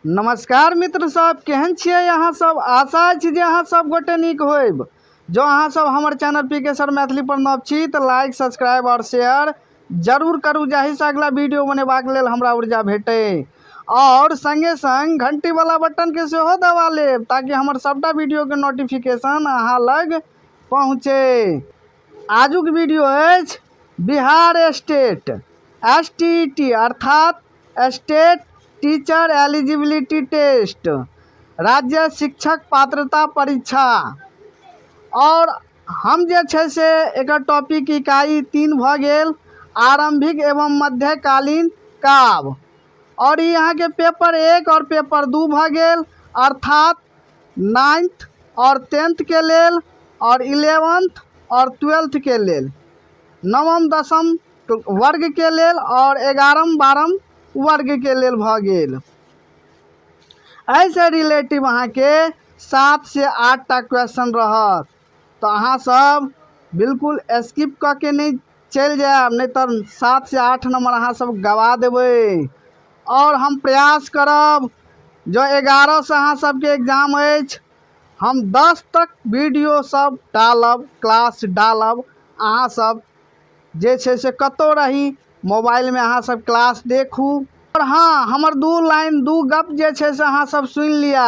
नमस्कार मित्र सब, केहन छियै अहाँ सब? आशा अछि जे अहाँ सब गोटे नीक होइब। जँ अहाँ सब हमर चैनल पी के सर मैथिली पर नव छी तऽ लाइक, सब्सक्राइब आओर शेयर जरूर करू, जाहिसँ अगला वीडियो बनेबाक लेल हमरा ऊर्जा भेटै। आओर संगे संग घंटी वाला बटन के सेहो दबा लेब ताकि हमर सबटा वीडियो के नोटिफिकेशन अहाँ लग पहुँचे। आजुक वीडियो अछि Bihar state S T E T अर्थात स्टेट टीचर एलिजिबिलिटी टेस्ट, राज्य शिक्षक पात्रता परीक्षा। आओर हम जे छै से एकर टॉपिक इकाई 3 भऽ गेल आरम्भिक एवं मध्यकालीन काव्य। आओर ई अहाँके पेपर 1 आओर पेपर 2 भऽ गेल, अर्थात 9th आओर 10th के लेल आओर 11th आओर 12th के लेल, नवम दसम वर्ग के लेल आओर 11म 12म वर्ग के लेल भऽ गेल। एहिसँ रिलेटिव अहाँके 7 से 8टा क्वेश्चन रहत, तऽ अहाँ सब बिल्कुल स्किप कऽ के नहि चलि जायब, नहि तऽ 7 से 8 नंबर अहाँ सब गवा देबै। आओर हम प्रयास करब, जँ 11 से अहाँ सबके एग्जाम अछि, हम 10 तक वीडियो सब डालब, क्लास डालब। अहाँ सब जे छै से कतहु रही, मोबाइलमे अहाँ सब क्लास देखू। आओर हँ, हमर 2 लाइन 2 गप जे छै से अहाँ सब सुनि लिअ।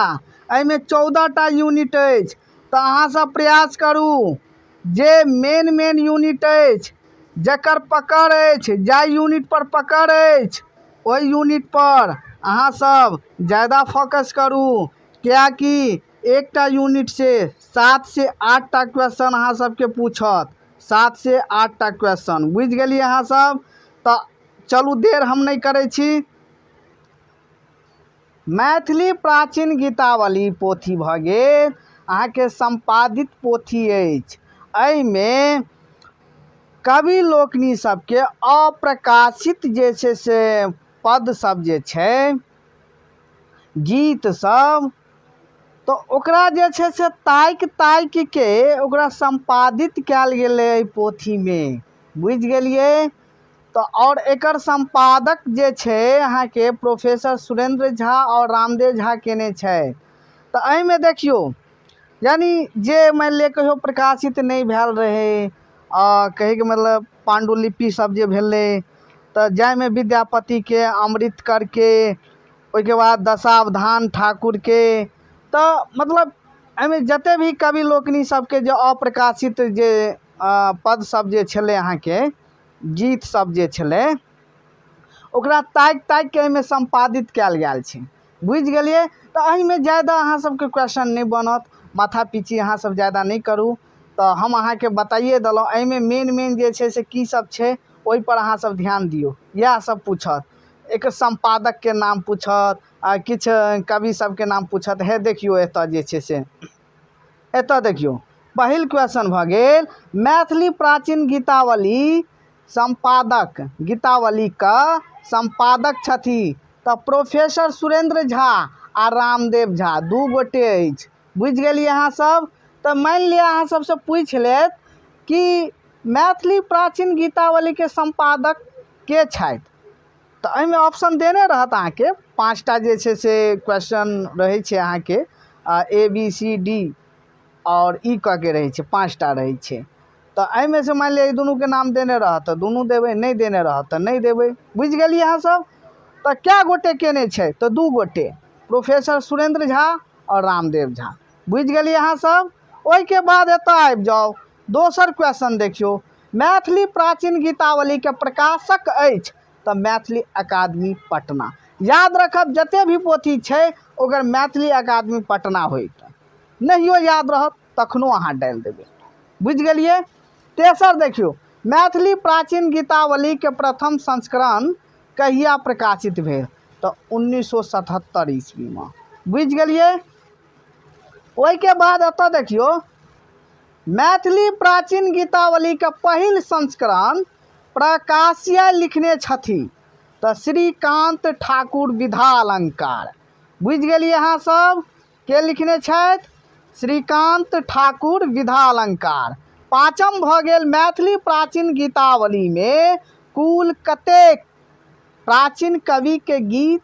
एहिमे 14टा यूनिट अछि, तऽ अहाँ सब प्रयास करू जे मेन मेन यूनिट अछि, जकर पकड़ अछि, जाहि यूनिट पर पकड़ अछि, ओहि यूनिट पर अहाँ सब ज्यादा फोकस करू, किएकि एकटा यूनिट से 7 से 8टा क्वेश्चन अहाँ सबके पूछत। 7 से 8टा क्वेश्चन, बुझि गेलियै अहाँ सब? तऽ चलू, देर हम नहि करै छी। मैथिली प्राचीन गीतावली पोथी भऽ गेल अहाँके, सम्पादित पोथी अछि। एहिमे कवि लोकनि सबके अप्रकाशित जे छै से पद सब जे छै, गीत सब, तऽ ओकरा जे छै से ताकि ताकिके ओकरा सम्पादित कयल गेलै एहि पोथीमे, बुझि गेलियै? तऽ आओर एकर सम्पादक जे छै अहाँके प्रोफेसर सुरेन्द्र झा आओर रामदेव झा केने छै। तऽ एहिमे देखियौ, यानी जे मानि लिअ कहियो प्रकाशित नहि भेल रहै, कहैके मतलब पाण्डुलिपि सब जे भेलै, तऽ जाहिमे विद्यापतिके, अमृतकरके, ओहिके बाद दशावधान ठाकुरके, तऽ मतलब एहिमे जते भी कवि लोकनि सबके जे अप्रकाशित जे पद सब जे छलै, अहाँके गीत सब जे छलै, ओकरा ताकि ताकिके एहिमे सम्पादित कयल गेल छै, बुझि गेलियै? तऽ एहिमे ज्यादा अहाँ सबके क्वेश्चन नहि बनत, माथा पीची अहाँ सब ज्यादा नहि करू। तऽ हम अहाँके बताइए देलहुँ, एहिमे मेन मेन जे छै से की सब छै, ओहिपर अहाँ सब ध्यान दियौ। इएह सब पूछत, एकर सम्पादकके नाम पूछत आ किछु कवि सबके नाम पूछत। हे देखियौ, एतऽ जे छै से एतऽ देखियौ, पहिल क्वेश्चन भऽ गेल मैथिली प्राचीन गीतावली सम्पादक, गीतावलीके सम्पादक छथि, तऽ प्रोफेसर सुरेन्द्र झा आ रामदेव झा 2 गोटे अछि, बुझि गेलियै अहाँ सब? तऽ मानि लिअ अहाँ सबसँ पूछि लेत कि मैथिली प्राचीन गीतावलीके सम्पादक के छथि, तऽ एहिमे ऑप्शन देने रहत अहाँके, 5टा जे छै से क्वेश्चन रहै छै अहाँके, ए बी सी डी आओर ई कऽ के रहै छै, 5टा रहै छै। तऽ एहिमे से मानि लिअ ई दुनूके नाम देने रहत तऽ दुनू देबै, नहि देने रहत तऽ नहि देबै, बुझि गेलियै अहाँ सब? तऽ कए गोटे केने छै? तऽ 2 गोटे, प्रोफेसर सुरेन्द्र झा आओर रामदेव झा, बुझि गेलियै अहाँ सब? ओहिके बाद एतऽ आबि जाउ, दोसर क्वेश्चन देखियौ, मैथिली प्राचीन गीतावलीके प्रकाशक अछि, तऽ मैथिली अकादमी पटना। याद रखब, जते भी पोथी छै ओकर मैथिली अकादमी पटना होइत, नहियो याद रहत तखनो अहाँ डालि देबै, बुझि गेलियै? तेसर देखियौ, मैथिली प्राचीन गीतावलीके प्रथम संस्करण कहिया प्रकाशित भेल? तऽ 1977 ईस्वीमे, बुझि गेलियै? ओहिके बाद एतऽ देखियौ, मैथिली प्राचीन गीतावलीके पहिल संस्करण प्रकाशीय लिखने छथि, तऽ श्रीकान्त ठाकुर विधा अलंकार, बुझि गेलियै अहाँ सब? के लिखने छथि? श्रीकान्त ठाकुर विधा अलंकार। पाँचम भऽ गेल, मैथिली प्राचीन गीतावलीमे कुल कतेक प्राचीन कविके गीत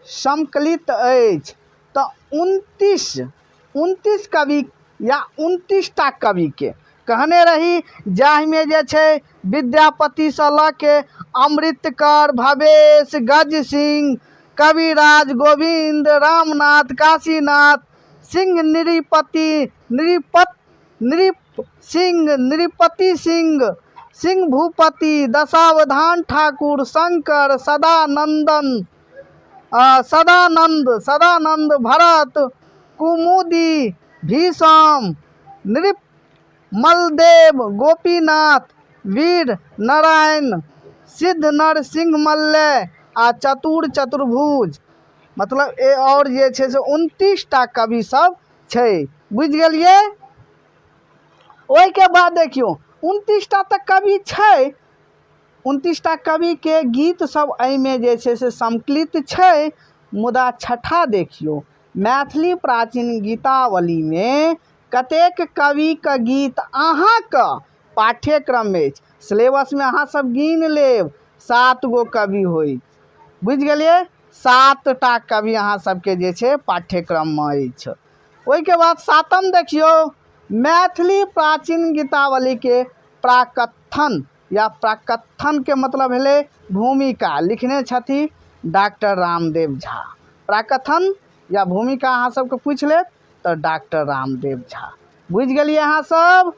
सम्मिलित अछि? तऽ 29 कवि या 29टा कविके कहने रही, जाहिमे जे छै विद्यापतिसँ लऽ के अमृतकर, भवेश, गज सिंह, कविराज गोविन्द, रामनाथ, काशीनाथ सिंह, नृपति, नृपत, नृप सिंह, नृपति सिंह, सिंह भूपति, दशावधान ठाकुर, शंकर, सदानंदन, सदानंद, सदानंद भरत, कुमुदी, भीषम, नृप मलदेव, गोपीनाथ, वीर नारायण, सिद्ध नरसिंह मल्लय आ चतुर चतुर्भुज। मतलब ए आओर जे छै से 29टा कवि सब छै। बुझि गेलियै? ओहिके बाद देखियौ, 29टा तऽ कवि छै, 29टा कविके गीत सब एहिमे जे छै से सम्मिलित छै। मुदा छठा देखियौ, मैथिली प्राचीन गीतावलीमे कतेक कविके गीत अहाँके पाठ्यक्रममे अछि? सिलेबसमे अहाँ सब गिन लेब, 7 गो कवि होइत। बुझि गेलियै? 7टा कवि अहाँ सबके जे छै पाठ्यक्रममे अछि। ओहिके बाद सातम देखियौ, मैथिली प्राचीन गीतावलीके प्राकथन या प्राकथनके मतलब भेलै भूमिका लिखने छथि डॉक्टर रामदेव झा। प्राकथन या भूमिका अहाँ सबके पूछि लेत तऽ डॉक्टर रामदेव झा। बुझि गेलियै अहाँ सब?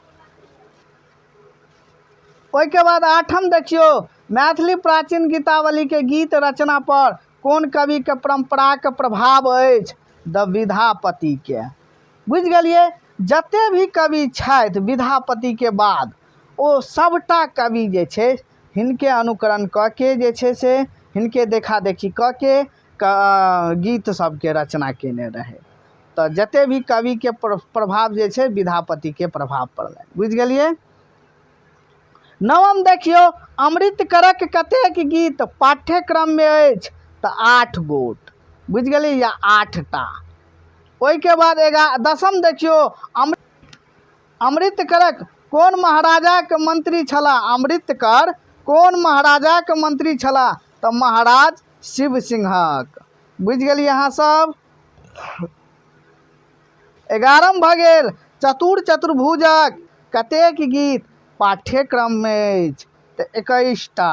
ओहिके बाद आठम देखियौ, मैथिली प्राचीन गीतावलीके गीत रचना पर कोन कविके परम्पराके प्रभाव अछि? द विद्यापतिके। बुझि गेलियै? जते भी कवि छथि विद्यापतिके बाद, ओ सबटा कवि जे छै हिनके अनुकरण कऽ के जे छै से हिनके देखा देखी कऽ के गीत सबके रचना केने रहै। तऽ जते भी कविके प्रभाव जे छै विद्यापतिके प्रभाव पड़लै। बुझि गेलियै? नवम देखियौ, अमृत करक कतेक गीत पाठ्यक्रममे अछि? तऽ 8 गोट। बुझि गेलियै? या 8टा। ओहिके बाद दसम देखियौ, अमृत करक कोन महाराजाके मंत्री छलाह? अमृतकर कोन महाराजाके मंत्री छलाह? तऽ महाराज शिव सिंहक। बुझि गेलियै अहाँ सब? 11 भऽ गेल, चतुर चतुर्भुजक कतेक गीत पाठ्यक्रममे अछि? तऽ 21टा।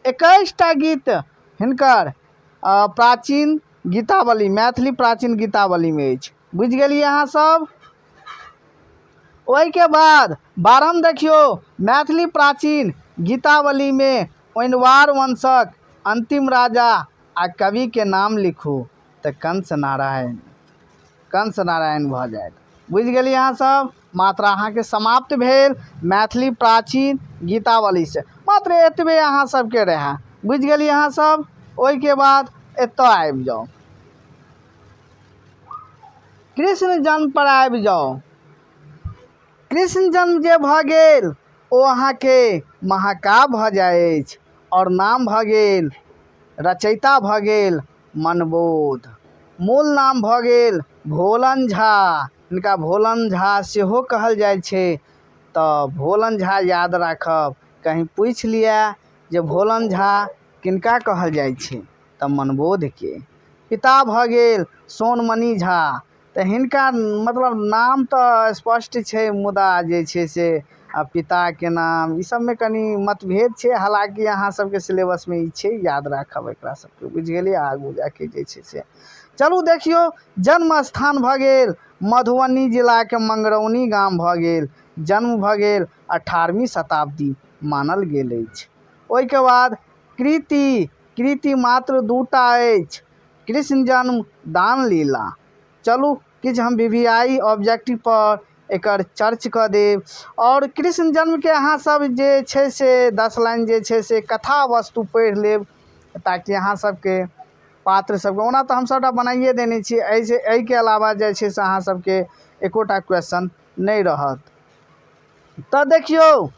21टा गीत हिनकर प्राचीन गीतावली, मैथिली प्राचीन गीतावलीमे अछि। बुझि गेलियै अहाँ सब? ओहिके बाद 12 देखियौ, मैथिली प्राचीन गीतावलीमे ओइनवार वंशक अंतिम राजा आ कविके नाम लिखू। तऽ कंस नारायण, कंस नारायण भऽ जायत। बुझि गेलियै अहाँ सब? मात्रा अहाँके समाप्त भेल मैथिली प्राचीन गीतावलीसँ। मात्र एतबे अहाँ सबके रहए। बुझि गेलियै अहाँ सब? ओहिके बाद एतऽ आबि जाउ, कृष्ण जन्म पर आबि जाउ। कृष्ण जन्म जे भऽ गेल ओ अहाँके महाकाव्य भऽ जाइ अछि आओर नाम भऽ गेल, रचयिता भऽ गेल मनबोध। मूल नाम भऽ गेल भोलन झा। हिनका भोलन झा सेहो कहल जाइ छै। तऽ भोलन झा याद राखब, कहीं पूछि लिअ जे भोलन झा किनका कहल जाइ छै, तऽ मनबोधके। पिता भऽ गेल सोनमणि झा। तऽ हिनका मतलब नाम तऽ स्पष्ट छै, मुदा जे छै से आ पिताके नाम ई सबमे कनि मतभेद छै। हालाँकि अहाँ सबके सिलेबसमे ई छै, याद राखब एकरा सबके। बुझि गेलियै? आगू जाके जे छै से चलू देखियौ, जन्म स्थान भऽ गेल मधुबनी जिलाके मंगरौनी गाम भऽ गेल। जन्म भऽ गेल 18वीं शताब्दी मानल गेल अछि। ओहिके बाद कृति, कृति मात्र 2टा अछि, कृष्ण जन्म, दान लीला। चलू किछु हम वी वी I objective पर एकर चर्च कऽ देब। आओर कृष्ण जन्मके अहाँ सब जे छै से 10 लाइन जे छै से कथा वस्तु पढ़ि लेब, ताकि अहाँ सबके पात्र सबके, ओना तऽ हम सबटा बनाइए देने छी, एहिसँ एहिके अलावा जे छै से अहाँ सबके एकोटा क्वेश्चन नहि रहत। तऽ देखियौ,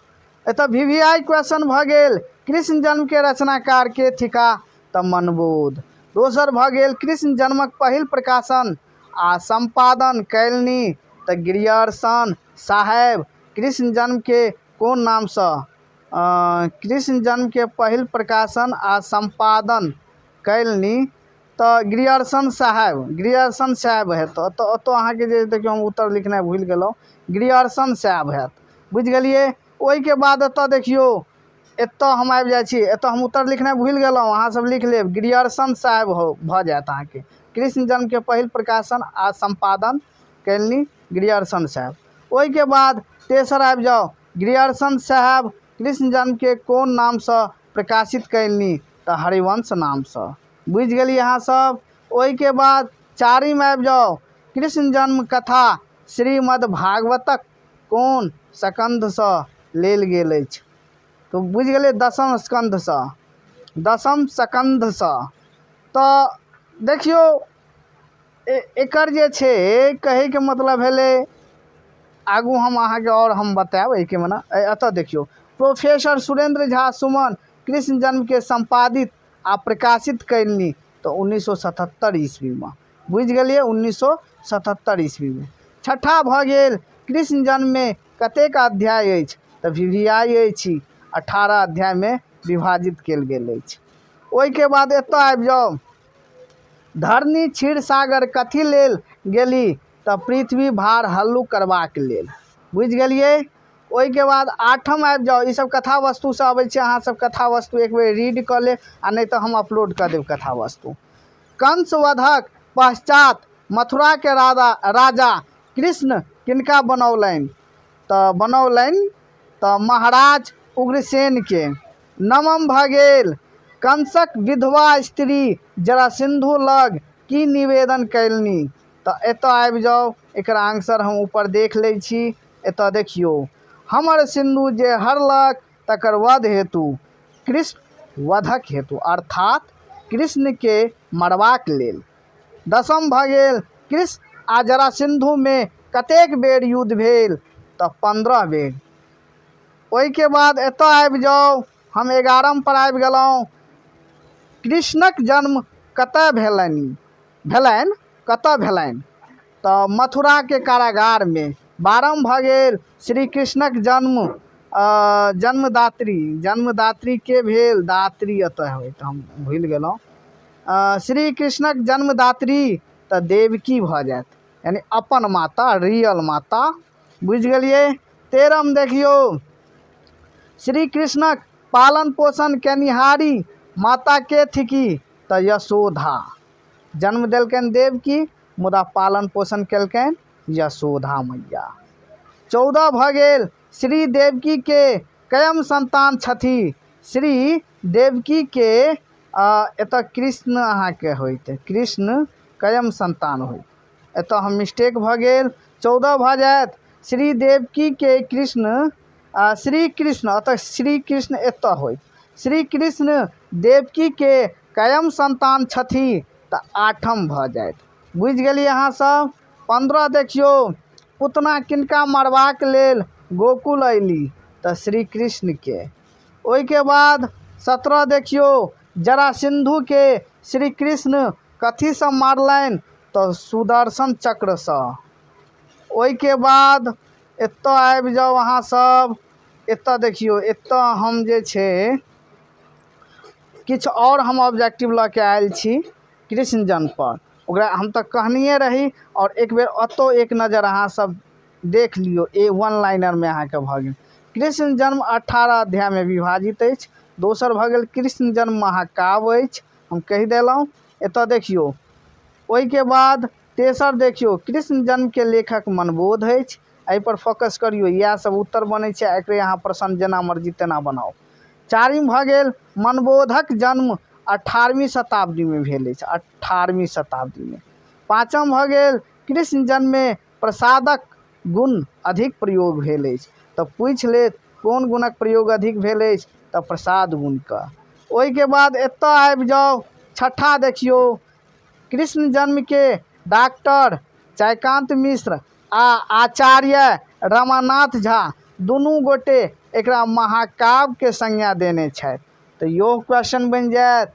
एतऽ वी वी I question भऽ गेल, कृष्ण जन्मके रचनाकार के थिका? तऽ मनबोध। दोसर भऽ गेल, कृष्ण जन्मक पहिल प्रकाशन आ सम्पादन कयलनि? तऽ ग्रियर्सन साहेब। कृष्ण जन्मके कोन नामसँ, कृष्ण जन्मके पहिल प्रकाशन आ सम्पादन कयलनि? तऽ ग्रियर्सन साहेब, ग्रियर्सन साहेब हेत। ओतऽ ओतऽ अहाँके जे देखियौ, हम उत्तर लिखनाइ भूलि गेलहुँ, ग्रियर्सन साहेब हैत, बुझि गेलियै? ओहिके बाद एतऽ देखियौ, एतऽ हम आबि जाइ छी। एतऽ हम उत्तर लिखनाइ भूलि गेलहुँ, अहाँ सब लिख लेब, ग्रियर्सन साहेब हो भऽ जायत अहाँके। कृष्ण जन्मके पहिल प्रकाशन आ सम्पादन कयलनि ग्रियर्सन साहेब। ओहिके बाद तेसर आबि जाउ, ग्रियर्सन साहेब कृष्ण जन्मके कोन नामसँ प्रकाशित कयलनि? तऽ हरिवंश नामसँ। बुझि गेलियै अहाँ सब? ओहिके बाद चारिम आबि जाउ, कृष्ण जन्म कथा श्रीमद् भागवतक कोन स्कन्धसँ लेल गेल अछि? तऽ बुझि गेलियै, दसम स्कन्धसँ, दसम स्कन्धसँ। तऽ देखियौ, एकर जे छै कहैके मतलब भेलै, आगू हम अहाँके आओर हम बतायब एहिके। मने एतऽ देखियौ, प्रोफेसर सुरेंद्र झा सुमन कृष्ण जन्मके सम्पादित आ प्रकाशित कयलनि तऽ 1977 ईस्वीमे। बुझि गेलियै? 1977 ईस्वीमे। छठा भऽ गेल, कृष्ण जन्ममे कतेक अध्याय अछि? तऽ वी वी आई अछि, 18 अध्यायमे विभाजित कयल गेल अछि। ओहिके बाद एतऽ आबि जाउ, धरणी क्षीरसागर कथी लेल गेली? तऽ पृथ्वी भार हल्लुक करबाक लेल। बुझि गेलियै? ओहिके बाद आठम आबि जाउ। ईसभ कथा वस्तुसँ अबै छै। अहाँसभ कथा वस्तु एक बेर रीड कऽ लेब आ नहि तऽ हम अपलोड कऽ देब कथा वस्तु। कंस वधक पश्चात मथुराके राजा कृष्ण किनका बनौलनि? तऽ बनौलनि तऽ महाराज उग्रसेनके। नवम भऽ गेल, कंसक विधवा स्त्री जरासिंधु लग की निवेदन कयलनि? तऽ एतऽ आबि जाउ, एकर आंसर हम ऊपर देख लै छी। एतऽ देखियौ, हमर सिन्धु जे हरलक तकर वध हेतु, कृष्ण वधक हेतु, अर्थात कृष्णके मरबाक लेल। दसम भऽ गेल, कृष्ण आ जरासिन्धुमे कतेक बेर युद्ध भेल? तऽ 15 बेर। ओहिके बाद एतऽ आबि जाउ, हम 11 पर आबि गेलहुँ। कृष्णक जन्म कतऽ भेलनि? भेलनि कतऽ भेलनि? तऽ मथुराके कारागारमे। 12 भऽ गेल, श्री कृष्णक जन्म जन्मदात्री, जन्मदात्री के भेल? दात्री एतऽ होइत, हम भूलि गेलहुँ। श्री कृष्णक जन्मदात्री तऽ देवकी भऽ जायत, यानी अपन माता, रियल माता। बुझि गेलियै? 13 देखियौ, श्री कृष्णक पालन पोषण केनिहारी माता के थिकी? तऽ यशोधा। जन्म देलकनि देवकी, मुदा पालन पोषण केलकनि यशोधा मैया। 14 भऽ गेल, श्री देवकी के कयम संतान छथि? श्री देवकी के एतऽ कृष्ण अहाँके होइत, कृष्ण कयम संतान होइत, एतऽ हम मिस्टेक भऽ गेल। 14 भऽ जायत, श्री देवकी के कृष्ण, श्री कृष्ण, एतऽ श्री कृष्ण एतऽ होइत, श्री कृष्ण देवकी के कयम संतान छथि? तऽ आठम भऽ जायत। बुझि गेलियै अहाँ सब? 15 देखियौ, पूतना किनका मारबाक लेल गोकुल अयली? तऽ श्री कृष्णके। ओहिके बाद 17 देखियौ, जरासिन्धुके श्री कृष्ण कथीसँ मारलनि? तऽ सुदर्शन चक्रसँ। ओहिके बाद एतऽ आबि जाउ अहाँ सब। एतऽ देखियौ, एतऽ हम जे छै किछु आओर हम ऑब्जेक्टिव लऽ के आयल छी कृष्ण जन्म पर, ओकरा हम तऽ कहनिए रही। आओर एक बेर ओतौ एक नजर अहाँ सब देख लियौ, ए वन लाइनरमे अहाँके भऽ गेल। कृष्ण जन्म 18 अध्यायमे विभाजित अछि। दोसर भऽ गेल, कृष्ण जन्म महाकाव्य अछि, हम कहि देलहुँ। एतऽ देखियौ, ओहिके बाद तेसर देखियौ, कृष्ण जन्मके लेखक मनबोध अछि। एहिपर फोकस करियौ, इएह सब उत्तर बनै छै। एकरे अहाँ प्रश्न जेना मर्जी तेना बनाउ। चारिम भऽ गेल, मनबोधक जन्म 18वीं शताब्दीमे भेल अछि, 18वीं शताब्दीमे। पाँचम भऽ गेल, कृष्ण जन्ममे प्रसादक गुण अधिक प्रयोग भेल अछि। तऽ पूछि लेत कोन गुणक प्रयोग अधिक भेल अछि? तऽ प्रसाद गुणके। ओहिके बाद एतऽ आबि जाउ, छठा देखियौ, कृष्ण जन्मके डॉक्टर जयकान्त मिश्र आ आचार्य रमानाथ झा दुनू गोटे एकरा महाकाव्यके संज्ञा देने छथि। तऽ इहो क्वेश्चन बनि जायत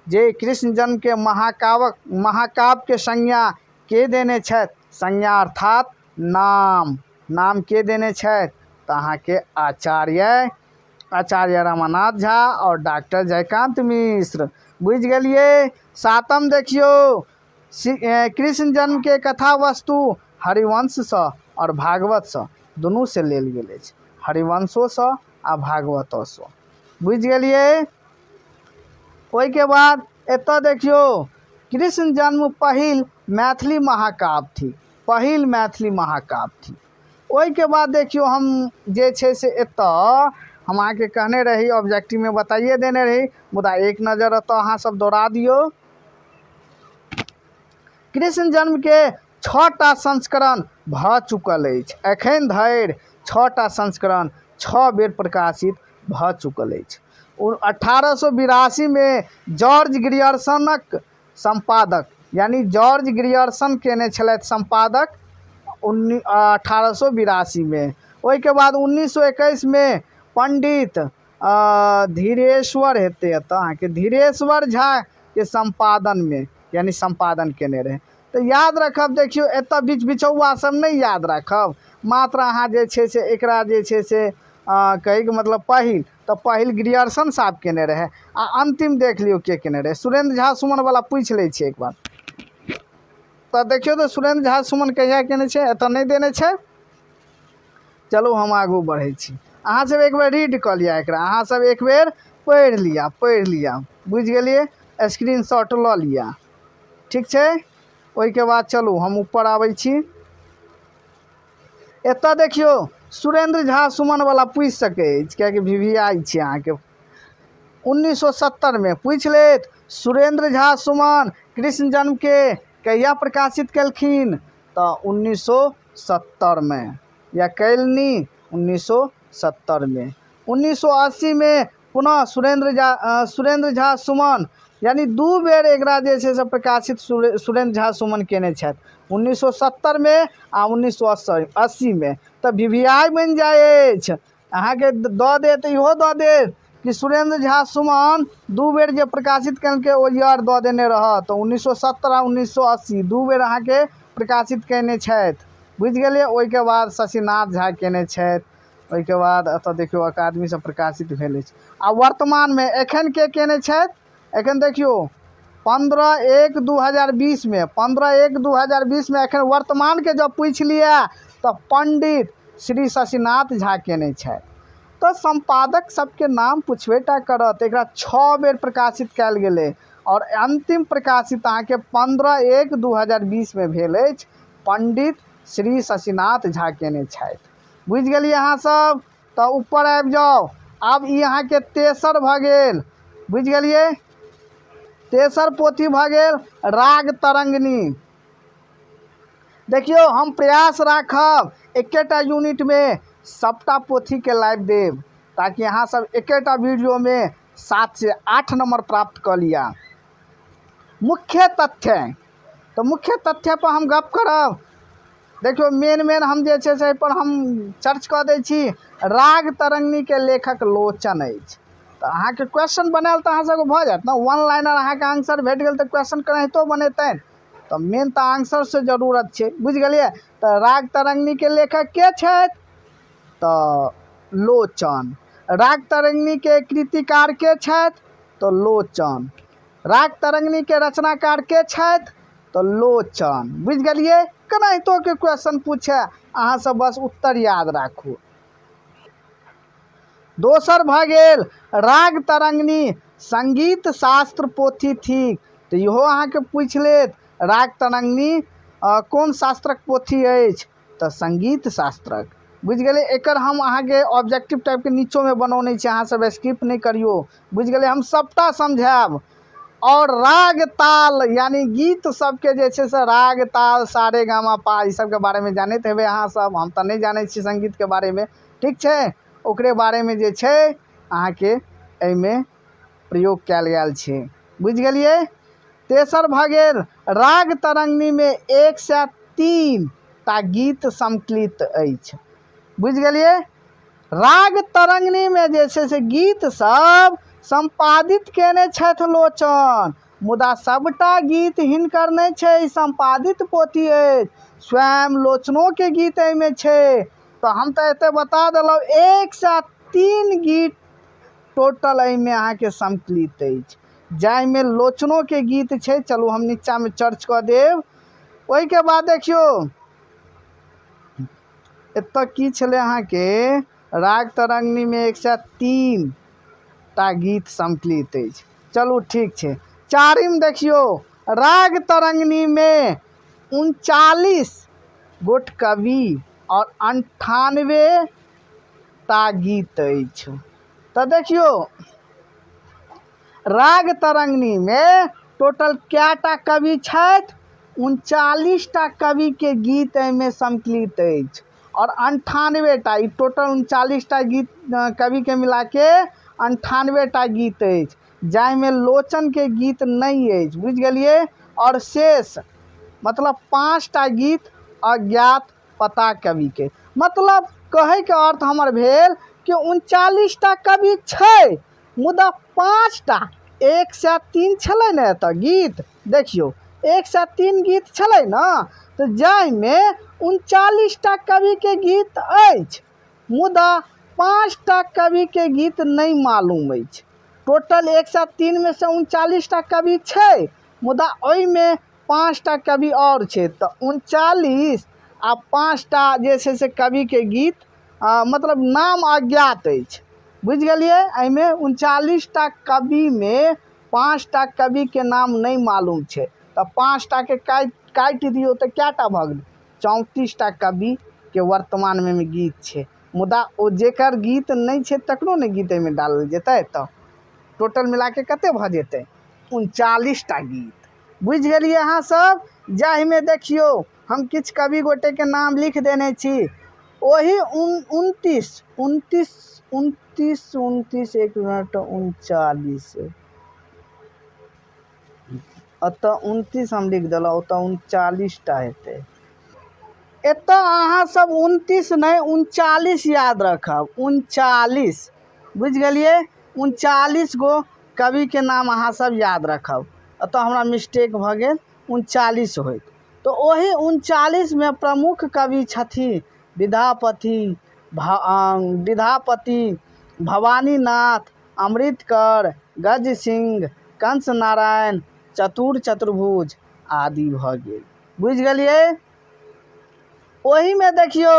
जे कृष्ण जन्मके महाकाव्यक, महाकाव्यके संज्ञा के देने छथि? संज्ञा अर्थात नाम, नाम के देने छथि? तऽ अहाँके आचार्य रमानाथ झा आओर डॉक्टर जयकान्त मिश्र। बुझि गेलियै। सातम देखियौ, कृष्ण जन्मके कथा वस्तु हरिवंशसँ आओर भागवतसँ दुनूसँ लेल गेल अछि, हरिवंशोसँ आ भागवतोसँ। बुझि गेलियै। ओहिके बाद एतऽ देखियौ, कृष्ण जन्म पहिल मैथिली महाकाव्य थिक, पहिल मैथिली महाकाव्य थिक। ओहिके बाद देखियौ, हम जे छै से एतऽ हम अहाँके कहने रही, ऑब्जेक्टिवमे बताइए देने रही, मुदा एक नजर एतऽ अहाँ सब दौड़ा दियौ। कृष्ण जन्मके 6टा संस्करण भऽ चुकल अछि, एखन धरि 6टा संस्करण 6 बेर प्रकाशित भऽ चुकल अछि। 1882मे जॉर्ज ग्रियर्सनक सम्पादक, यानी जॉर्ज ग्रियर्सन केने छलथि सम्पादक 1882मे। ओहिके बाद 1921मे पंडित धीरेश्वर हेतै, एतऽ अहाँके धीरेश्वर झा के सम्पादनमे, यानी सम्पादन केने रहै। तऽ याद रखब, देखियौ एतऽ बीच बिचौआ सब नहि याद राखब, मात्र अहाँ जे छै से एकरा जे छै से कहैके मतलब पहिल तऽ पहिल ग्रियर्सन साहब केने रहै, आ अन्तिम देख लियौ के केने रहै। सुरेन्द्र झा सुमन वाला पूछि लै छियै एक बार। तऽ देखियौ तऽ सुरेन्द्र झा सुमन कहिया केने छै, एतऽ नहि देने छै। चलू हम आगू बढ़ै छी। अहाँ सब एक बेर रीड कऽ लिअ एकरा, अहाँ सब एक बेर पढ़ि लिअ, पढ़ि लिअ, बुझि गेलियै? स्क्रीन शॉट लऽ लिअ, ठीक छै। ओहिके बाद चलू हम ऊपर आबै छी। एतऽ देखियौ सुरेन्द्र झा सुमन वाला पूछि सकै अछि, किएकि भी भी आई छै अहाँके। 1970मे पूछि लेत सुरेन्द्र झा सुमन कृष्ण जन्मके कहिया प्रकाशित केलखिन, तऽ 1970मे या कयलनि 1970मे। 1980मे पुनः सुरेन्द्र झा सुमन, यानी 2 बेर एकरा जे छै से प्रकाशित सुरेन्द्र झा सुमन केने छथि, 1970मे आ 1980मे। तऽ भी भी आई बनि जाइ अछि अहाँके, दऽ देत, इहो दऽ देत कि सुरेन्द्र झा सुमन 2 बेर जे प्रकाशित केलकै ओ ईयर दऽ देने रहत, तऽ 1970 आ 1980 2 बेर अहाँके प्रकाशित कयने छथि, बुझि गेलियै। ओहिके बाद शशिनाथ झा केने छथि। ओहिके बाद एतऽ देखियौ अकादमीसँ प्रकाशित भेल अछि। आ वर्तमानमे एखन के केने छथि, एखन देखियौ 15/1/2020मे, 15/1/2020मे एखन वर्तमानके जँ पूछि लिअ तऽ पंडित श्री शशिनाथ झा केने छथि। तऽ सम्पादक सबके नाम पुछबे टा करत। एकरा 6 बेर प्रकाशित कयल गेलै आओर अन्तिम प्रकाशित अहाँके 15/1/2020मे भेल अछि, पंडित श्री शशिनाथ झा केने छथि। बुझि गेलियै अहाँ सब? तऽ ऊपर आबि जाउ। आब ई अहाँके तेसर भऽ गेल, बुझि गेलियै? तेसर पोथी भऽ गेल राग तरंगिणी। देखियौ हम प्रयास राखब एकेटा यूनिटमे सबटा पोथीके लाबि देब, ताकि अहाँ सब एकेटा वीडियोमे 7 से 8 नंबर प्राप्त कऽ लिअ। मुख्य तथ्य, तऽ मुख्य तथ्य पर हम गप करब। देखियौ मेन मेन हम जे छै से एहिपर हम चर्च कऽ दै छी। राग तरंगिणीके लेखक लोचन अछि। तऽ अहाँके क्वेश्चन बनायल तऽ अहाँ सबके भऽ जायत ने, वन लाइनर अहाँके आंसर भेट गेल तऽ क्वेश्चन केनाहितो बनेतनि, तऽ मेन तऽ आंसरसँ जरूरत छै, बुझि गेलियै। तऽ राग तरंगिणीके लेखक के छथि, तऽ लोचन। राग तरंगिणीके कृतिकार के छथि, तऽ लोचन। राग तरंगिणीके रचनाकार के छथि, तऽ लोचन। बुझि गेलियै? केनाहितोके क्वेश्चन पूछे अहाँ सब बस उत्तर याद राखू। दोसर भऽ गेल राग तरंगिणी संगीत शास्त्र पोथी थिक। तऽ इहो अहाँके पूछि लेत राग तरंगिणी कोन शास्त्रक पोथी अछि, तऽ संगीत शास्त्रक। बुझि गेलियै? एकर हम अहाँके ऑब्जेक्टिव टाइपके नीचोमे बनौने छी, अहाँ सब स्किप नहि करियौ, बुझि गेलियै? हम सबटा समझायब। आओर राग ताल यानी गीत सबके जे छै से राग ताल सारे गामा पा ई सबके बारेमे जानैत हेबै अहाँ सब, हम तऽ नहि जानै छी संगीतके बारेमे, ठीक छै। ओकरे बारेमे जे छै अहाँके एहिमे प्रयोग कयल गेल छै, बुझि गेलियै। तेसर भऽ गेल राग तरंगिणीमे 103 टा गीत सम्मिलित अछि, बुझि गेलियै। राग तरंगिणीमे जे छै से गीत सब सम्पादित केने छथि लोचन, मुदा सबटा गीत हिनकर नहि छै, ई सम्पादित पोथी अछि, स्वयं लोचनोके गीत एहिमे छै। तऽ हम तऽ एते बता देलहुँ, 103 गीत टोटल एहिमे अहाँके सम्मिलित अछि। जाहिमे लोचनोके गीत छै। चलू हम नीचाँमे चर्च कऽ देब। ओहिके बाद देखियौ एतऽ की छलै अहाँके राग तरंगिणीमे 103 टा गीत सम्मिलित अछि। चलू ठीक छै। चारिम देखियौ राग तरंगिणीमे 39 गोट कवि आओर 98 टा गीत अछि। तऽ देखियौ राग तरंगिणीमे टोटल कएटा कवि छथि? 39 टा कविके गीत एहिमे सम्मिलित अछि आओर 98 टा, ई टोटल 39 टा गीत कविके मिलाके 98 टा गीत अछि, जाहिमे लोचनके गीत नहि अछि। बुझि गेलियै? आओर शेष मतलब 5 टा गीत अज्ञात पता कविके। मतलब कहैके अर्थ हमर भेल कि 39 टा कवि छै, मुदा 5 टा 103 छलै ने एतऽ गीत। देखियौ 103 गीत छलै ने, तऽ जाहिमे 39 टा कविके गीत अछि, मुदा 5 टा कविके गीत नहि मालूम अछि। टोटल 103 मे से 39 टा कवि छै, मुदा ओहिमे 5 टा कवि आओर छै। तऽ 39 आ 5 टा जे छै से कविके गीत मतलब नाम अज्ञात अछि। बुझि गेलियै? एहिमे 39 टा कविमे 5 टा कविके नाम नहि मालूम छै, तऽ 5 टाके काटि दियौ तऽ कएटा भऽ गेलै? 34 टा कविके वर्तमानमे एहिमे गीत छै, मुदा ओ जेकर गीत नहि छै तकरो ने गीत एहिमे डालल जेतै। तऽ टोटल मिलाके कते भऽ जेतै? 39 टा गीत। बुझि गेलियै अहाँ सब? जाहिमे देखियौ हम किछु कवि गोटेके नाम लिख देने छी। ओही उनतीस उनतीस उनतीस उनतीस एक मिनट 39, एतऽ 29 हम लिख देलहुँ, ओतऽ 39 टा हेतै। एतऽ अहाँ सब 29 नहि 39 याद रखब, 39। बुझि गेलियै? 39 गो कविके नाम अहाँ सब याद रखब। एतऽ हमरा मिस्टेक भऽ गेल, 39 होइत। तऽ ओही 39 मे प्रमुख कवि छथि विद्यापति, विद्यापति, भवानीनाथ, अमृतकर, गज सिंह, कंस नारायण, चतुर चतुर्भुज आदि भऽ गेल। बुझि गेलियै? ओहिमे देखियौ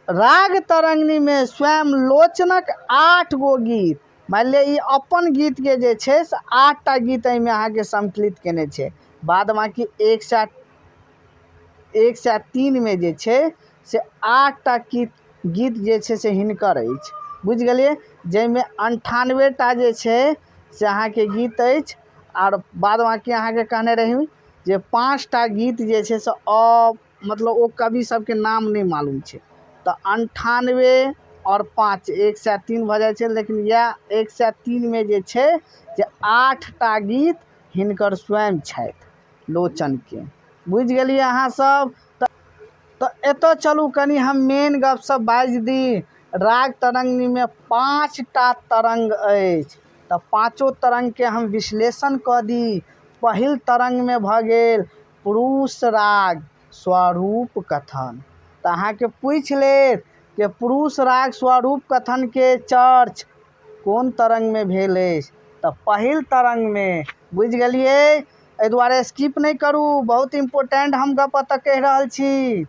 राग तरंगिणीमे स्वयं लोचनक 8 गो गीत, मानि लिअ ई अपन गीतके जे छै से 8 टा गीत एहिमे अहाँके सम्मिलित केने छै। बाद बाँकी 103 मे जे छै से 8 टा गीत जे छै से हिनकर अछि। बुझि गेलियै? जाहिमे 98 टा जे छै से अहाँके गीत अछि। आर बाद बाँकी अहाँके कहने रही जे 5 टा गीत जे छै से मतलब ओ कवि सबके नाम नहि मालूम छै। तऽ 98 आओर 5 103 भऽ जाइ छै। लेकिन इएह 103 मे जे छै जे 8 टा गीत हिनकर स्वयं छथि लोचनके। बुझि गेलियै अहाँ सब? तऽ एतऽ चलू कनि हम मेन गप सब बाजि दी। राग तरंगिणीमे 5 टा तरंग अछि, तऽ पाँचो तरंगके हम विश्लेषण कऽ दी। पहिल तरंगमे भऽ गेल पुरुष राग स्वरूप कथन। तऽ अहाँके पूछि लेत कि पुरुष राग स्वरूप कथनके चर्च कोन तरंगमे भेल अछि, तऽ पहिल तरंगमे। बुझि गेलियै? एहि दुआरे स्किप नहि करू, बहुत इम्पोर्टेंट हम गप एतऽ कहि रहल छी।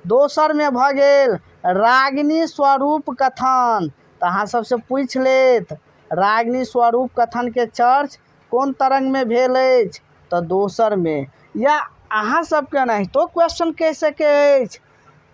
दोसरमे भऽ गेल रागिनी स्वरूप कथन। तऽ अहाँ सबसँ पूछि लेत रागिनी स्वरूप कथनके चर्च कोन तरंगमे भेल अछि, तऽ दोसरमे। या अहाँ सबके एनाहितो क्वेश्चन कहि सकै अछि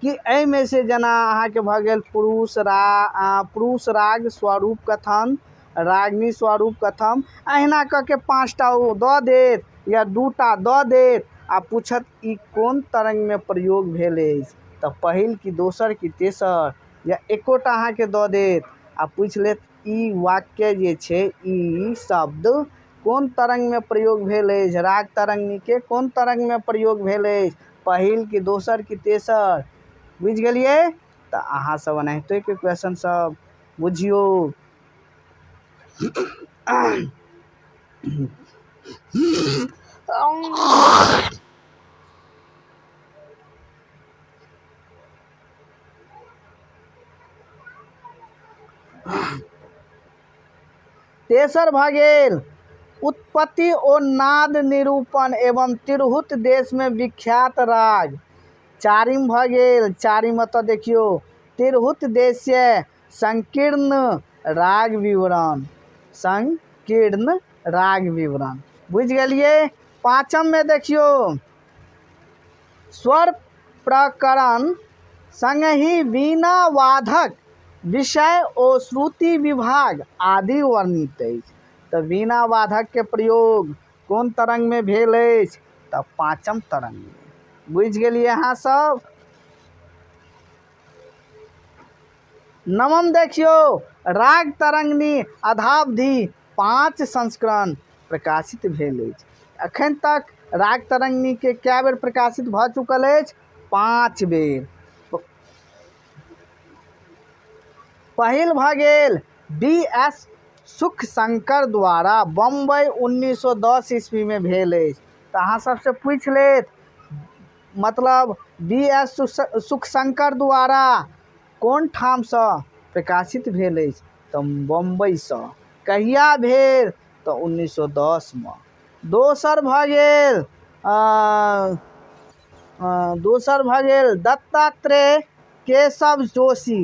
कि एहिमे से जेना अहाँके भऽ गेल पुरुष राग स्वरूप कथन, रागिनी स्वरूप कथन, अहिना कऽ के 5 टा ओ दऽ देत या 2 टा दऽ देत आ पूछत ई कोन तरंगमे प्रयोग भेल अछि, तऽ पहिल कि दोसर कि तेसर, या एकोटा अहाँके दऽ देत आ पूछि लेत ई वाक्य जे छै ई शब्द कोन तरंगमे प्रयोग भेल अछि, राग तरंगिणीके कोन तरंगमे प्रयोग भेल अछि, पहिल कि दोसर कि तेसर। बुझि गेलियै? तऽ अहाँ सब एनाहिते के क्वेश्चन सब बुझियौ। तेसर भऽ गेल उत्पत्ति ओ नाद निरूपण एवं तिरहुत देशमे विख्यात राग। चारिम भऽ गेल, चारिम एतऽ देखियौ, तिरहुत देशीय संकीर्ण राग विवरण, संकीर्ण राग विवरण। बुझि गेलियै? पाँचममे देखियौ, स्वर प्रकरण संगहि वीणा वादक विषय ओ श्रुति विभाग आदि वर्णित अछि। तऽ वीणा वादकके प्रयोग कोन तरंगमे भेल अछि? तऽ पाँचम तरंगमे। बुझि गेलियै अहाँ सब? नवम देखियौ, राग तरंगिणी अधावधि 5 संस्करण प्रकाशित भेल अछि। अखन तक राग तरंगिणीके कए बेर प्रकाशित भऽ चुकल अछि? 5 बेर। पहिल भऽ गेल बी एस सुखशंकर द्वारा बम्बई 1910 ईस्वीमे भेल अछि। तऽ अहाँ सबसँ पूछि लेत, मतलब बी एस सुखशंकर द्वारा कोन ठामसँ प्रकाशित भेल अछि? तऽ बम्बईसँ। कहिया भेल? तऽ 1910मे। दोसर भऽ गेल, दोसर भऽ गेल दत्तात्रेय केशव जोशी,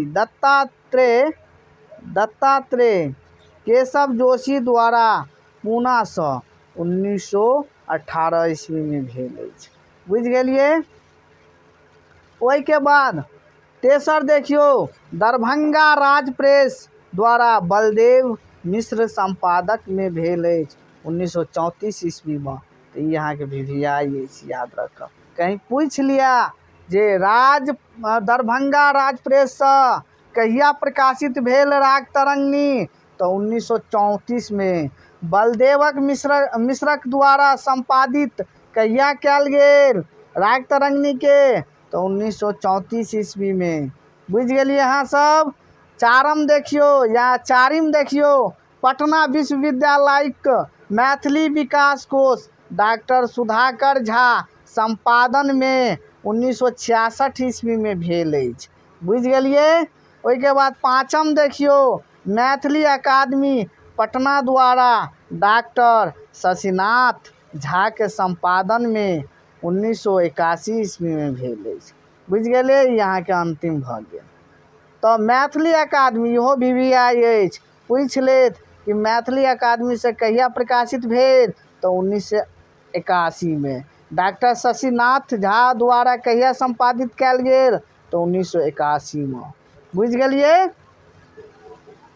दत्तात्रेय केशव जोशी द्वारा पूनासँ 1918 ईस्वीमे भेल अछि। बुझि गेलियै? ओहिके बाद तेसर देखियौ, दरभंगा राज प्रेस द्वारा बलदेव मिश्र सम्पादकमे भेल अछि 1934 ईस्वीमे। तऽ ई अहाँके वी वी आई अछि, याद राखब। कहीं पूछि लिअ जे दरभंगा राज प्रेससँ कहिया प्रकाशित भेल राग तरंगिणी? तऽ 1934मे। बलदेवक मिश्रक द्वारा सम्पादित कहिया कयल गेल राग तरंगिणीके? तऽ 1934 ईस्वीमे। बुझि गेलियै अहाँ सब? चारम देखियौ या चारिम देखियौ, पटना विश्वविद्यालयक मैथिली विकास कोष डॉक्टर सुधाकर झा सम्पादनमे 1966 ईस्वीमे भेल अछि। बुझि गेलियै? ओहिके बाद पाँचम देखियौ, मैथिली अकादमी पटना द्वारा डॉक्टर शशिनाथ झाके सम्पादनमे 1981 ईस्वीमे भेल अछि। बुझि गेलियै? ई अहाँके अन्तिम भऽ गेल। तऽ मैथिली अकादमी इहो वी वी आई अछि। पूछि लेत कि मैथिली अकादमीसँ कहिया प्रकाशित भेल? तऽ 1981मे। डॉक्टर शशिनाथ झा द्वारा कहिया सम्पादित कयल गेल? तऽ 1981मे। बुझि गेलियै?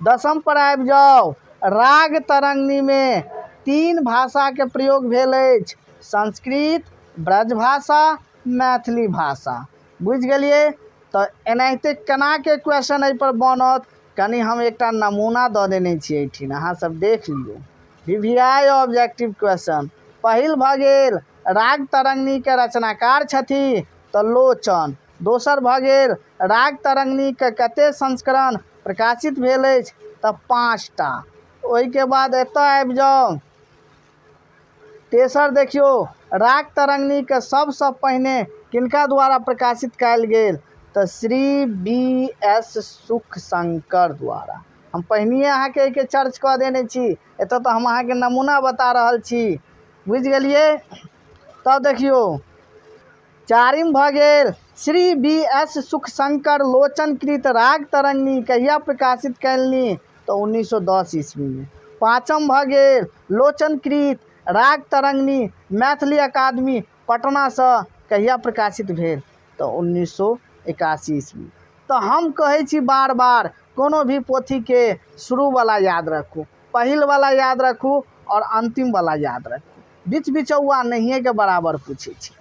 दसम पर आबि जाउ। राग तरंगिणीमे 3 भाषाके प्रयोग भेल अछि, संस्कृत, ब्रजभाषा, मैथिली भाषा। बुझि गेलियै? तऽ एनाहिते केनाके क्वेश्चन एहिपर बनत, कनि हम एकटा नमूना दऽ देने छी एहिठिन, अहाँ सब देख लियौ। V V I objective question. पहिल भऽ गेल राग तरंगिणीके रचनाकार छथि तऽ लोचन। दोसर भऽ गेल राग तरंगिणीके कते संस्करण प्रकाशित भेल अछि? तऽ 5टा। ओहिके बाद एतऽ आबि जाउ। तेसर देखियौ, राग तरंगिणीके सबसँ पहिने किनका द्वारा प्रकाशित कयल गेल? तऽ श्री बी एस सुखशंकर द्वारा। हम पहिनहिए अहाँके एहिके चर्च कऽ देने छी, एतऽ तऽ हम अहाँके नमूना बता रहल छी। बुझि गेलियै? तब देखियौ चारिम भऽ गेल श्री बी एस सुखशंकर लोचनकृत राग तरंगिणी कहिया प्रकाशित कयलनि? तऽ 1910 ईस्वीमे। पाँचम भऽ गेल लोचनकृत राग तरंगिणी मैथिली अकादमी पटनासँ कहिया प्रकाशित भेल? तऽ 1981 ईस्वी। तऽ हम कहै छी बार बार, कोनो भी पोथीके शुरूवला याद राखू, पहिलवला याद राखू आओर अन्तिमवला याद राखू, बीच बिचौआ नहिएके बराबर पूछै छै।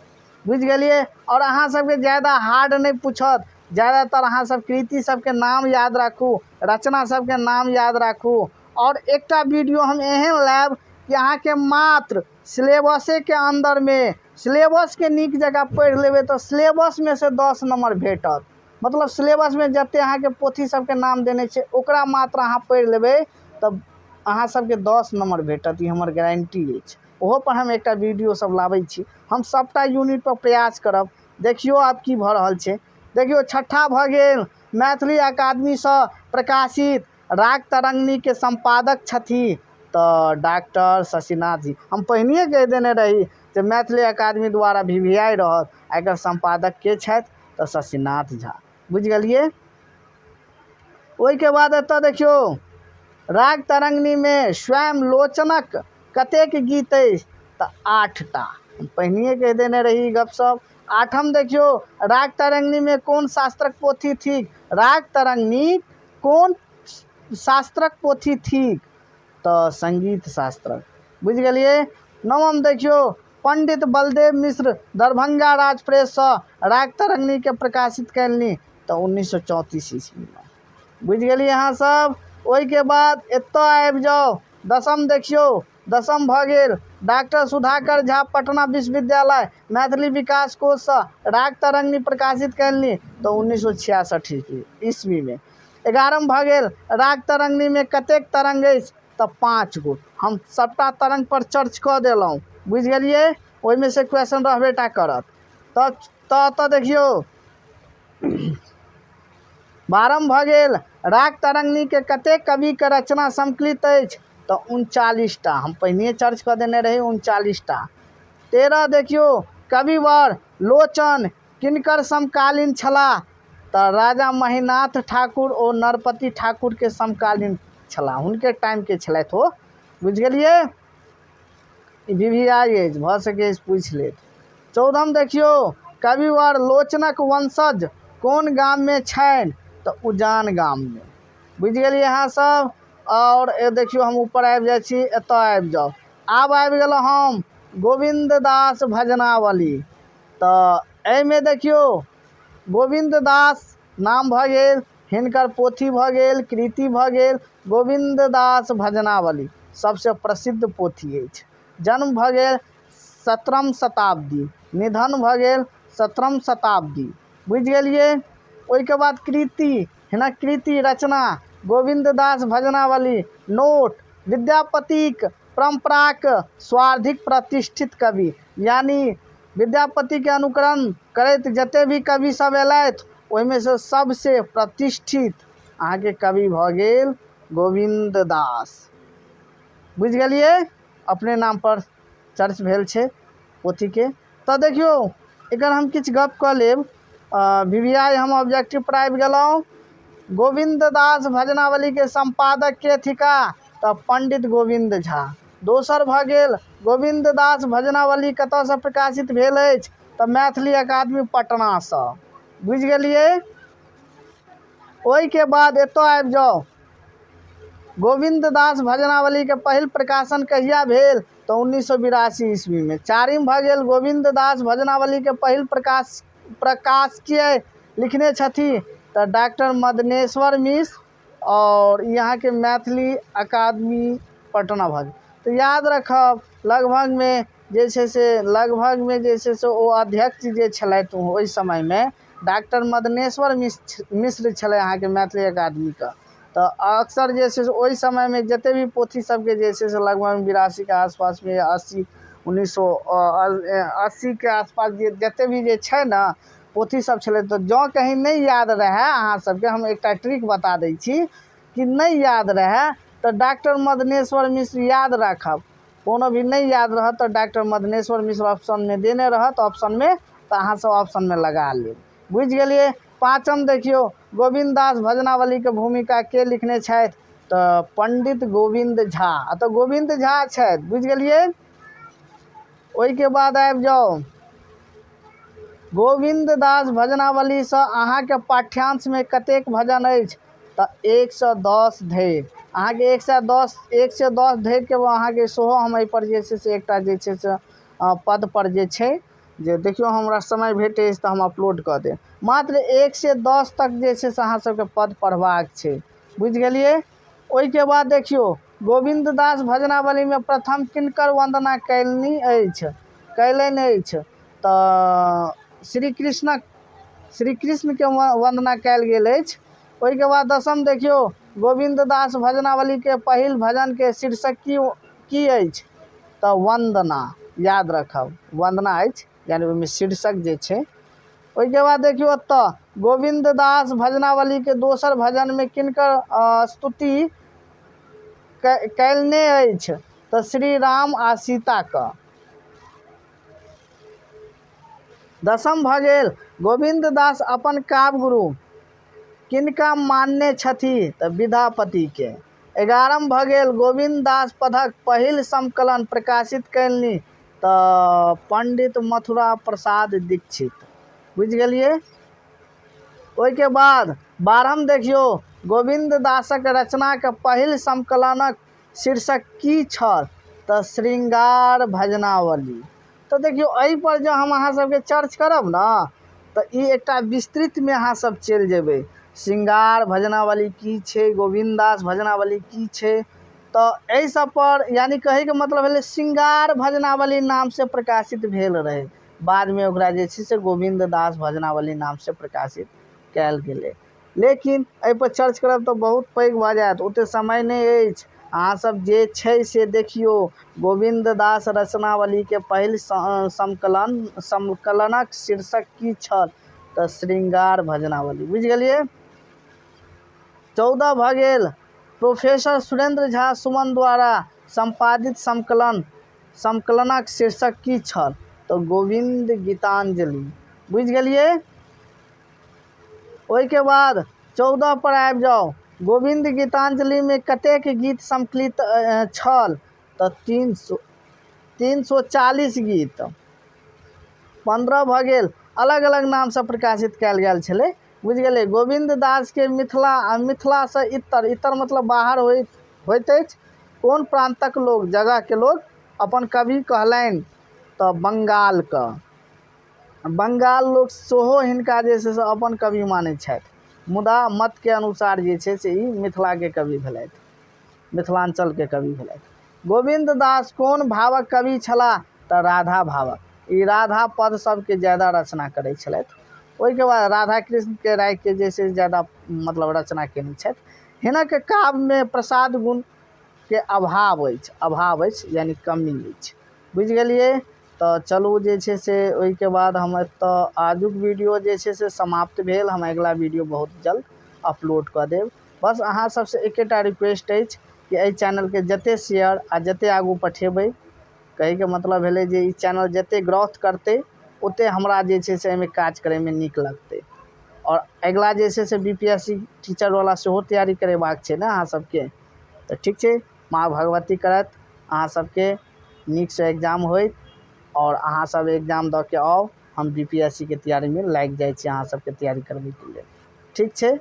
बुझि गेलियै? आओर अहाँ सबके ज्यादा हार्ड नहि पूछत, ज्यादातर अहाँ सब कृति सबके नाम याद राखू, रचना सबके नाम याद राखू। आओर एकटा वीडियो हम एहन लायब कि अहाँके मात्र सिलेबसेके अन्दरमे सिलेबसके नीक जकाँ पढ़ि लेबै तऽ सिलेबसमे से 10 नम्बर भेटत। मतलब सिलेबसमे जते अहाँके पोथी सबके नाम देने छै ओकरा मात्र अहाँ पढ़ि लेबै तऽ अहाँ सबके 10 नम्बर भेटत, ई हमर गारंटी अछि। ओहो पर हम एकटा वीडियो सब लाबै छी। हम सबटा यूनिट पर प्रयास करब। देखियौ आब की भऽ रहल छै। देखियौ छठा भऽ गेल मैथिली अकादमीसँ प्रकाशित राग तरंगिणीके सम्पादक छथि तऽ डॉक्टर शशिनाथ जी। हम पहिनहिए कहि देने रही जे मैथिली अकादमी द्वारा VVI रहत आ एकर सम्पादक के छथि? तऽ शशिनाथ झा। बुझि गेलियै? ओहिके बाद एतऽ देखियौ, राग तरंगिणीमे स्वयं लोचनक कतेक गीत अछि? तऽ 8टा। हम पहिनहिए कहि देने रही ई गपशप। आठम देखियौ, राग तरंगिणीमे कोन शास्त्रक पोथी थिक? राग तरंगिणी कोन शास्त्रक पोथी थिक? तऽ संगीत शास्त्रक। बुझि गेलियै? नवम देखियौ, पंडित बलदेव मिश्र दरभंगा राज प्रेससँ राग तरंगिणीके प्रकाशित कयलनि, तऽ 1934 ईस्वीमे। बुझि गेलियै अहाँ सब? ओहिके बाद एतऽ आबि जाउ, दसम देखियौ, दसम भऽ गेल डॉक्टर सुधाकर झा पटना विश्वविद्यालय मैथिली विकास कोषसँ राग तरंगिणी प्रकाशित कयलनि, तऽ 1966 ईस्वीमे। 11 भऽ गेल राग तरंगिणीमे कतेक तरंग अछि? तऽ 5 गो। हम सबटा तरंग पर चर्च कऽ देलहुँ। बुझि गेलियै? ओहिमे से क्वेश्चन रहबे टा करत। तऽ एतऽ देखियौ, 12 भऽ गेल राग तरंगिणीके कतेक कविके रचना सम्मिलित अछि? तऽ 39टा। हम पहिनहिए चर्च कऽ देने रही 39टा। 13 देखियौ, कविवर लोचन किनकर समकालीन छलाह? तऽ राजा महिनाथ ठाकुर ओ नरपति ठाकुरके समकालीन छलाह, हुनके टाइमके छलथि ओ। बुझि गेलियै? ई VVI अछि, भऽ सकै अछि पूछि लेत। 14 देखियौ, कविवर लोचनक वंशज कोन गाममे छनि? तऽ उजान गाममे। बुझि गेलियै अहाँ सब? आओर देखियौ, हम ऊपर आबि जाइ छी, एतऽ आबि जाउ। आब आबि गेलहुँ हम गोविन्द दास भजनावली। तऽ एहिमे देखियौ, गोविन्द दास नाम भऽ गेल, हिनकर पोथी भऽ गेल, कृति भऽ गेल गोविन्द दास भजनावली, सबसे प्रसिद्ध पोथी अछि। जन्म भऽ गेल 17 शताब्दी, निधन भऽ गेल 17 शताब्दी। बुझि गेलियै? ओहिके बाद कृति, हिनक कृति रचना गोविन्द दास भजनावली। नोट, विद्यापतिक परम्पराक स्वार्थिक प्रतिष्ठित कवि, यानी विद्यापतिके अनुकरण करैत जते भी कवि सब एलथि ओहिमे से सबसे प्रतिष्ठित अहाँके कवि भऽ गेल गोविन्द दास। बुझि गेलियै? अपने नाम पर चर्च भेल छै पोथीके। तऽ देखियौ, एकर हम किछु गप कऽ लेब। VVI हम ऑब्जेक्टिव पर आबि गेलहुँ। गोविन्द दास भजनावलीके सम्पादक के थिका? तऽ पंडित गोविन्द झा। दोसर भऽ गेल गोविन्द दास भजनावली कतऽसँ प्रकाशित भेल अछि? तऽ मैथिली अकादमी पटनासँ। बुझि गेलियै? ओहिके बाद एतऽ आबि जाउ, गोविन्द दास भजनावलीके पहिल प्रकाशन कहिया भेल? तऽ 1982 ईस्वीमे। चारिम भऽ गेल गोविन्द दास भजनावलीके पहिल प्रकाशकीय लिखने छथि, तऽ डॉक्टर मदनेश्वर मिश्र, और ई अहाँके मैथिली अकादमी पटना भऽ गेल। तऽ याद रखब, लगभगमे जे छै से लगभगमे जे छै से ओ अध्यक्ष जे छलथि ओहि समयमे डॉक्टर मदनेश्वर मिश्र छलै अहाँके मैथिली अकादमीके। तऽ अक्सर जे छै से ओहि समयमे जते भी पोथी सबके जे छै से लगभग 82के आसपासमे, 80, 1980 के आसपास जे जते भी जे छै ने पोथी सब छलै। तऽ जँ कहीं नहि याद रहए अहाँ सबके, हम एकटा ट्रिक बता दै छी कि नहि याद रहए तऽ डॉक्टर मदनेश्वर मिश्र याद राखब। कोनो भी नहि याद रहत तऽ डॉक्टर मदनेश्वर मिश्र ऑप्शनमे देने रहत, ऑप्शनमे तऽ अहाँ सब ऑप्शनमे लगा लेब। बुझि गेलियै? पाँचम देखियौ, गोविन्द दास भजनावलीके भूमिका के लिखने छथि? तऽ पंडित गोविन्द झा। तऽ गोविन्द झा छथि। बुझि गेलियै? ओहिके बाद आबि जाउ, गोविन्द दास भजनावलीसँ अहाँके पाठ्यांशमे कतेक भजन अछि? तऽ 110 धरि अहाँके 110, 110 धरिके अहाँके सेहो हम एहिपर जे छै से एकटा जे छै से पद पर जे छै जे देखियौ, हमरा समय भेटै अछि तऽ हम अपलोड कऽ देब। मात्र 110 तक जे छै से अहाँ सबके पद पढ़बाक छै। बुझि गेलियै? ओहिके बाद देखियौ, गोविन्द दास भजनावलीमे प्रथम किनकर वन्दना कयलनि अछि? तऽ श्री कृष्णके वन्दना कयल गेल अछि। ओहिके बाद दसम देखियौ, गोविन्द दास भजनावलीके पहिल भजनके शीर्षक की अछि? तऽ वन्दना। याद रखब, वन्दना अछि, यानी ओहिमे शीर्षक जे छै। ओहिके बाद देखियौ, एतऽ गोविन्द दास भजनावलीके दोसर भजनमे किनकर स्तुति कयलने अछि? तऽ श्री राम आ सीताके। दसम भऽ गेल, गोविन्द दास अपन काव्य गुरु किनका मानने छथि? तऽ विद्यापतिके। 11 भऽ गेल, गोविन्द दास पदक पहिल संकलन प्रकाशित कयलनि? तऽ पंडित मथुरा प्रसाद दीक्षित। बुझि गेलियै? ओहिके बाद 12 देखियौ, गोविन्द दासक रचनाके पहिल संकलनक शीर्षक की छल? तऽ श्रृंगार भजनावली। तऽ देखियौ, एहिपर जँ हम अहाँ सबके चर्च करब ने तऽ ई एकटा विस्तृतमे अहाँ सब चलि जेबै। श्रृंगार भजनावली की छै, गोविन्द दास भजनावली की छै, तऽ एहि सब पर यानी कहैके मतलब भेलै श्रृंगार भजनावली नामसँ प्रकाशित भेल रहै, बादमे ओकरा जे छै से गोविन्द दास भजनावली नामसँ प्रकाशित कयल गेलै। लेकिन एहिपर चर्च करब तऽ बहुत पैघ भऽ जायत, ओतेक समय नहि अछि। अहाँ सब जे छै से देखियौ, गोविन्द दास रचनावलीके पहिल संकलनक शीर्षक की छल? तऽ श्रृंगार भजनावली। बुझि गेलियै? 14 भऽ गेल, प्रोफेसर सुरेंद्र झा सुमन द्वारा संपादित संकलनक शीर्षक की छल? तऽ गोविन्द गीतांजलि। बुझि गेलियै? ओहिके बाद 14 पर आबि जाउ, गोविन्द गीतांजलिमे कतेक गीत संकलित छल? तऽ 340 गीत। 15 भऽ गेल, अलग अलग नामसँ प्रकाशित कयल गेल छलै। बुझि गेलै? गोविन्द दासके मिथिला आ मिथिलासँ इतर, इतर मतलब बाहर होइत अछि, कोन प्रान्तक लोक, जगहके लोक अपन कवि कहलनि? तऽ बंगालके। बंगाल लोक सेहो हिनका जे छै से अपन कवि मानै छथि, मुदा मतके अनुसार जे छै से ई मिथिलाके कवि भेलथि, मिथिलाञ्चलके कवि भेलथि। गोविन्द दास कोन भावक कवि छलाह? तऽ राधा भावक। ई राधा पद सबके ज्यादा रचना करै छलथि। ओहिके बाद राधा कृष्णके राखिके जे छै ज्यादा मतलब रचना केने छथि। हिनक काव्यमे प्रसाद गुणके अभाव अछि, अभाव अछि यानी कमी अछि। बुझि गेलियै? तऽ चलू जे छै से ओहिके बाद हम एतऽ आजुक वीडियो जे छै से समाप्त भेल। हम अगिला वीडियो बहुत जल्द अपलोड कऽ देब। बस अहाँ सबसँ एकेटा रिक्वेस्ट अछि कि एहि चैनलके जते शेयर आ जते आगू पठेबै, कहैके मतलब भेलै जे ई चैनल जते ग्रोथ करतै ओते हमरा जे छै से एहिमे काज करैमे नीक लगतै। आओर अगिला जे छै से BPSC टीचरवला सेहो तैयारी करेबाक छै ने अहाँ सबके। तऽ ठीक छै, माँ भगवती करत अहाँ सबके नीकसँ एग्जाम होइत आओर अहाँ सब एग्जाम दऽ के आउ। हम BPSC के तैयारीमे लागि जाइ छी अहाँ सबके तैयारी करबैके लेल। ठीक छै?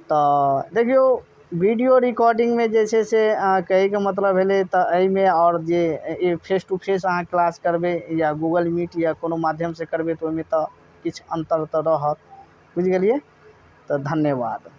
तऽ देखियौ, वीडियो रिकॉर्डिंगमे जे छै से कहैके मतलब भेलै तऽ एहिमे आओर जे फेस टू फेस अहाँ क्लास करबै या गूगल मीट या कोनो माध्यमसँ करबै तऽ ओहिमे तऽ किछु अन्तर तऽ रहत। बुझि गेलियै? तऽ धन्यवाद।